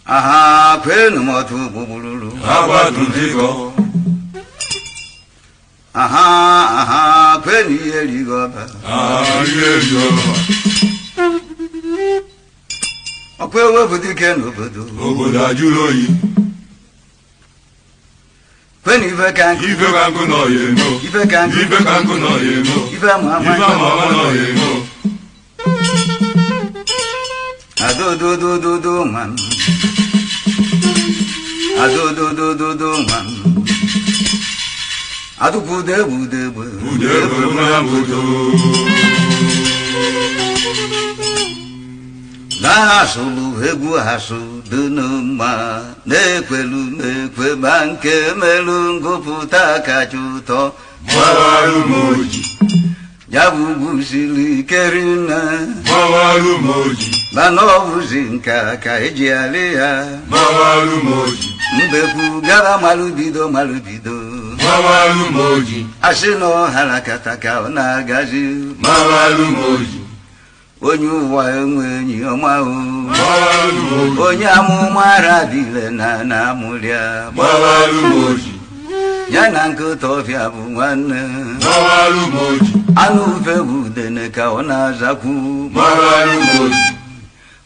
Aha kwenu m otu gbugbululu. Agbatu dịkọ. Aha aha kwenu ihe erighị ọba. Aha ihe ri ọba. Ọkwa ewepụ dike n'obodo. Obodo ajụrụ oyi. Kwenu ife ka nkụ. Ife ka nkụ nọ ya eno. Ife ka nkụ. Ife ka nkụ nọ ya eno. Ife ama ama. Ife ama ama nọ ya eno. Adododododo nwa m. Adododododo nwa m. Adụkwu udegbe udegbe. Ude egbe nwa mbodo. Na-asụlụ egwu asụ dị mma na-ekwelu m ekwe ma nke melụ ngụpụta kacha ụtọ. Gbawarụ m oji. Ya bụ ugwu siri ike rinne. Gbawarụ m oji. Mana ọ bụzi nka ka eji alị ya. Gbawarụ m oji. Mbekwu gara malụbido malụbido. Gbawarụ m oji. Asị na ọhara kata ka ọ na-agazi. Gbawarụ m oji. Onye ụwa enwe enyi ọma o. Gbawarụ m oji. Onye amụma ara dịle na na-amụrịa. Gbawarụ m oji. Ya na nkịta ọfịa bụ nwanne. Gbawarụ m oji. Anụ ufe bụ udene ka ọ na-azakwu. Gbawarụ m oji.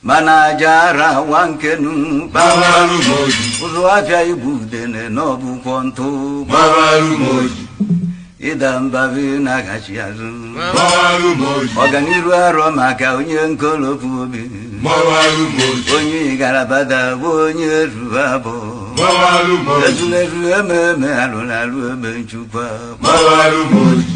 Mana aja ara nwa nkenu. Gbawarụ m oji. Ụzụ afịa igbu udene na ọbụkwọ ntụ. Gbawarụ m oji. Ịda mbabi na-agachi azụ. Gbawarụ m oji. Ọganiru arọ maka onye nkolopu obi. Gbawarụ m oji. Onye garabada bụ onye ruru abụọ. Gbawarụ m oji. Ezulezu ememe alụrụ alụ eme nchukwa. Gbawarụ m oji.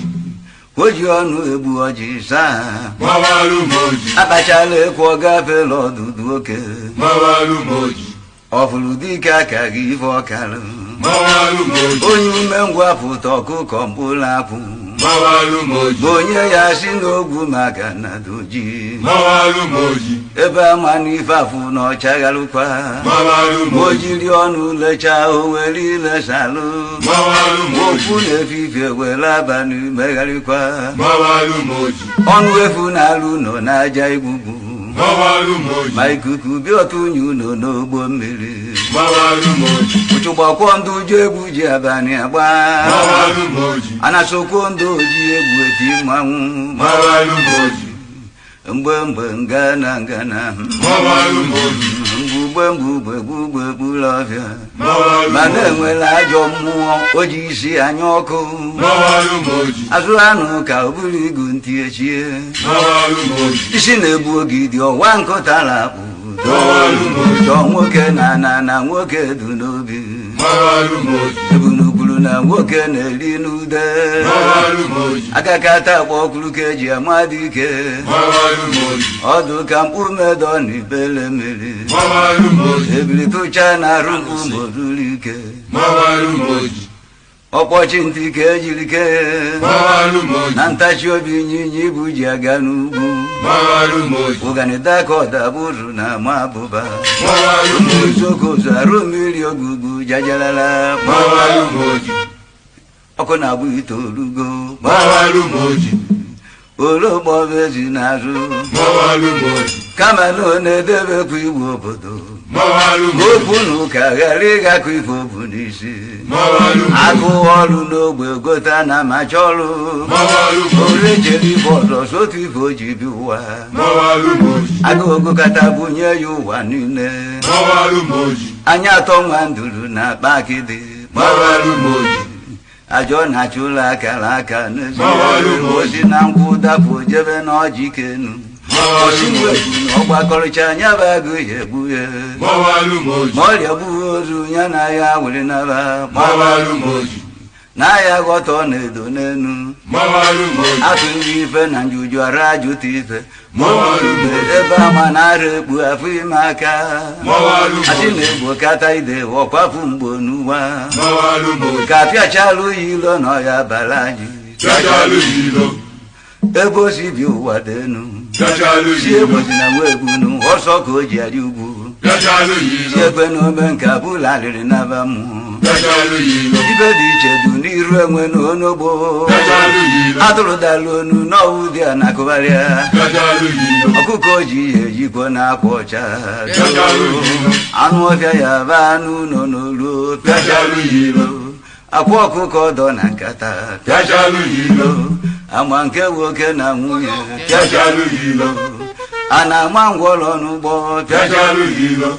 O ji ọnụ egbu ọjị saa. Gbawarụ m oji. Akpachala ekwu ọ gafela ọdụdụ oke. Gbawarụ m oji. Ọ fụrụ dike aka gị ife ọkalụ. Gbawarụ m oji. Onye umengwụ apụta ọkụkọ mkpụrụ akwụ. Gbawarụ m oji. Bụ onye ya si n'ogwu maka na doji. Gbawarụ m oji. Ebe ama n'ife afụ na ọchagharụkwa. Gbawarụ m O oji. jiri ọnụ lechaa o were ilesalụ. Gbawarụ m oji. Okwu na-efifie were abalị megharịkwa. Gbawarụ m oji. Ọnụ efu na-alụ nọ n'aja igbugbu. Gbawarụ m oji. Ma ikuku bịa ọtụnye ụlọ n'ogbo mmiri. Gbawarụ m oji. Ụchụgbakwọ ndị ụjọ egwu ji abalị agba. Gbawarụ m oji. Anasokwo ndị oji egwu eti mmanwụ. Gbawarụ m oji. Mgbe mgbe ngana ngana. Gbawarụ m oji. Mgbugbe mgbugbe gbugbe gburu ọfịa. Gbawarụ m Mana oji. enwela ajọ mmụọ o ji isi anya ọkụ. Gbawarụ m oji. Azụ anụ ka o buru igu ntị echie. Gbawarụ m oji. Isi na-egbu ogidi ọwa nkụtara akpụ. Gbawarụ m oji. Chọọ nwoke na na na nwoke du n'obi. Gbawarụ m oji. Ebunukwuru na nwoke na-eri n'ude. Gbawarụ m oji. Agakata akpọ ọkwụrụ ka eji ama dike. Gbawarụ m oji. Ọdụ ka mkpụrụ medọ na ibele mmiri. Gbawarụ m oji. Ebili tụcha na arụ mkpu mozuru ike. Gbawarụ m oji. Ọkpọchi ntị ka ejiri kee. Gbawarụ m oji. Na ntachi obi ịnyịnya ibu ji aga n'ugwu. Gbawarụ m oji. Ụganida ka ọdabụrụ na ama abụba. Gbawarụ m oji. Uzokozu arụ mmiri ogugu jajalala. Gbawarụ m oji. Ọkụ na-agbụ itoolugo. Gbawarụ m oji. Olokpọbezi n'azụ. Gbawarụ m oji. Kama na ọ na-edebekwa igwe obodo. Gbawarụ m oji. Okwu na ụka ghara ịgakọ ife obu n'isi. Gbawarụ m oji. Agụ ọrụ n'ogbe gota na macha ọrụ. Gbawarụ m oji. Ore jere ife ọzọ sotu ife o ji bi ụwa. Gbawarụ m oji. Agụụ kata bunye ya ụwa niile. Gbawarụ m oji. Anya atọ nwa nduru na akpa akịdị. Gbawarụ m oji. Ajọ na-achụ ụlọ akara aka n'ezie. Gbawarụ m oji. Osi na nkwụ dapụ jebe n'ọjị kenu. Gbawarụ Osi m oji. wegbu na ọgbakọrịcha anya bụ agụ ya egbu ya. Gbawarụ m oji. Ma ọrịa gbuo ozu ya na ya were naba. Gbawarụ m oji. Na ya ghọta ọ na-edo n'enu. Gbawarụ m oji. Atụghị ife na njuju ara ajụta ife. Gbawarụ m oji. Ebe ama na-ara ekpu afọ ime aka. Gbawarụ m Asị oji. na-egbo kata ide ọkwapụ mgbo n'ụwa. Gbawarụ m oji. Ka apịachala oyi ilo na ọya bara anyị. Gachalụ ilo. Ebe o si bi ụwa dị enu. Gachalụ Si ilo. egbozi na nwa egbunu ọsọ ka o ji arị ugwu. Gachalụ Si ilo. ekwe na ome nke abụla arịrị naba mmụọ. Gachalụ ilo. Ibe dị iche du n'iru enwe na onogbo. Gachalụ ilo. Atụrụ dara onu n'ọwụ dị a na-akụgharịa. Gachalụ ilo. Ọkụkọ ji ya ejikwa na akwa ọcha. Gachalụ ilo. Anụ ọfịa ya ba anụ nọ n'olu. Pịachalụ ya ilo. Akwa ọkụkọ dọ na nkata. Pịachalụ ya ilo. Ama nke nwoke na nwunye. Pịachalụ ya ilo. A na-ama ngwọrọ n'ụgbọ. Pịachalụ ya ilo.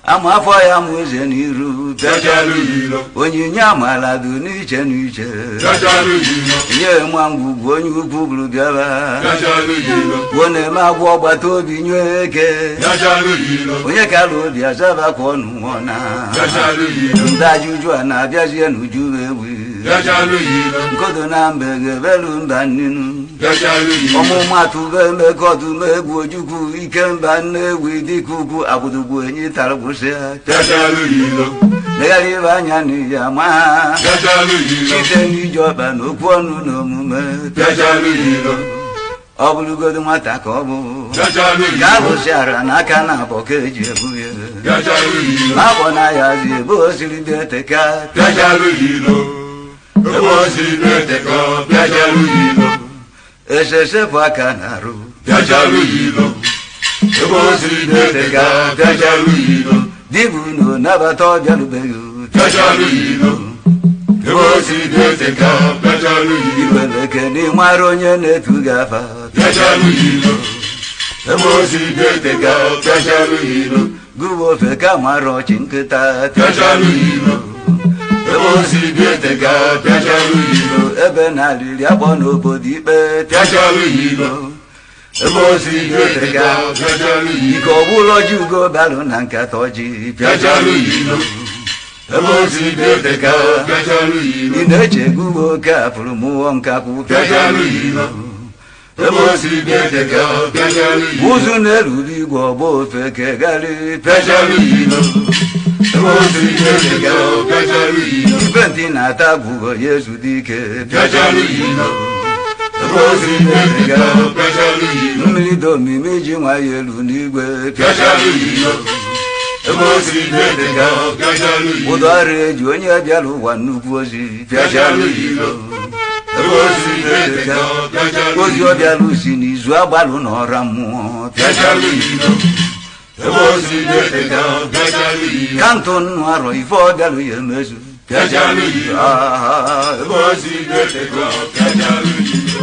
Ama afọ ya mụ eze n'iru. Pịachalụ ya ilo. Onyinye amala dị n'iche n'iche. Pịachalụ ya ilo. Nye nwa ngwugwu onye ukwu bụrụ bịaba. Pịachalụ ya ilo. Gwuo na-eme agwọ ọgbata obi nye eke. Pịachalụ ya ilo. Onye kara obi azaba ka ọ nụọ na. Pịachalụ ya ilo. Ndị ajụjụ a na-abịazie n'uju ewu. Pịachalụ ya ilo. Nkodo na mbe ga-ebelu mba nnenu. Pịachalụ ya ilo. Ọmụmatụ bụ emeka ọdụmegwu ojukwu ike mba nnewi dịka ugwu agbụdugwu enyi tara gwụsịa. Pịachalụ ya ilo. Legharị ibe anya n'iyi ama ha. Pịachalụ ya ilo. Site n'iji ọkpa na okwu ọnụ na omume. Pịachalụ ya ilo. Ọ bụrụgodu nwata ka ọ bụ. Pịachalụ Ka ya ilo. alụsịara n'aka na abọ ka eji ebu ya. Pịachalụ ya ilo. Abọ na ya zi ebe o siri dị eteka. Pịachalụ ya ilo. Ebe o siri na-eteka, pịachalụ ya ilo. Esesepụ aka na-arụ. Pịachalụ ya ilo. Ebe o siri na-eteka, pịachalụ ya ilo. Dibụ na nabata ọbịarubeghị. Pịachalụ ya ilo. Ebe o siri na-eteka, pịachalụ ya ilo. Iweleke n'ịmara onye na-etu gị afa. Pịachalụ ya ilo. Ebe o siri na-eteka, pịachalụ ya ilo. Gụwa ofe ka mara ọchị nkịta. Pịachalụ ya ilo. Ebe o siri na-eteka, pịachalụ ya ilo. Ebe na-alịrị akpọ n'obodo ikpe. Pịachalụ ya ilo. Ebe o siri na-eteka, pịachalụ ya ilo. Ike ọbụla ọjị ugo balụ na nkata ọjị. Pịachalụ ya ilo. Ebe o siri na-eteka, pịachalụ ya ilo. Ị na-eche gụwa oke afụrụ mụọ nkakwụ. Pịachalụ ya ilo. Ebe o siri na-eteka, pịachalụ ya ilo. Ụzụ na-eruru igwe ọgba ofe kegarị. Pịachalụ ya ilo. Ebe o siri na-eteka, pịachalụ ya ilo. Ife ntị na-ata gwugo ya ezu dị ike. Pịachalụ ya ilo. Ebe o siri na-eteka, pịachalụ ya ilo. Mmiri dị omimi ji nwayọ elu n'igwe. Pịachalụ ya ilo. Ebe o siri na-eteka, pịachalụ ya ilo. Ụdọ ọrụ eji onye bịara ụwa nnukwu ozi. Pịachalụ ya ilo. Ebe o siri na-eteka, pịachalụ ya Ozi ilo. ọ bịara usi n'izu agbalụ n'ọra mmụọ. Pịachalụ ya ilo. Ebe o siri na-eteka, pịachalụ ya ilo. Ka ntụ nnụ arọ ife ọ bịara ya emezu. Pịachalụ ya ilo. Ah, Ebe o siri na-eteka, pịachalụ ya ilo.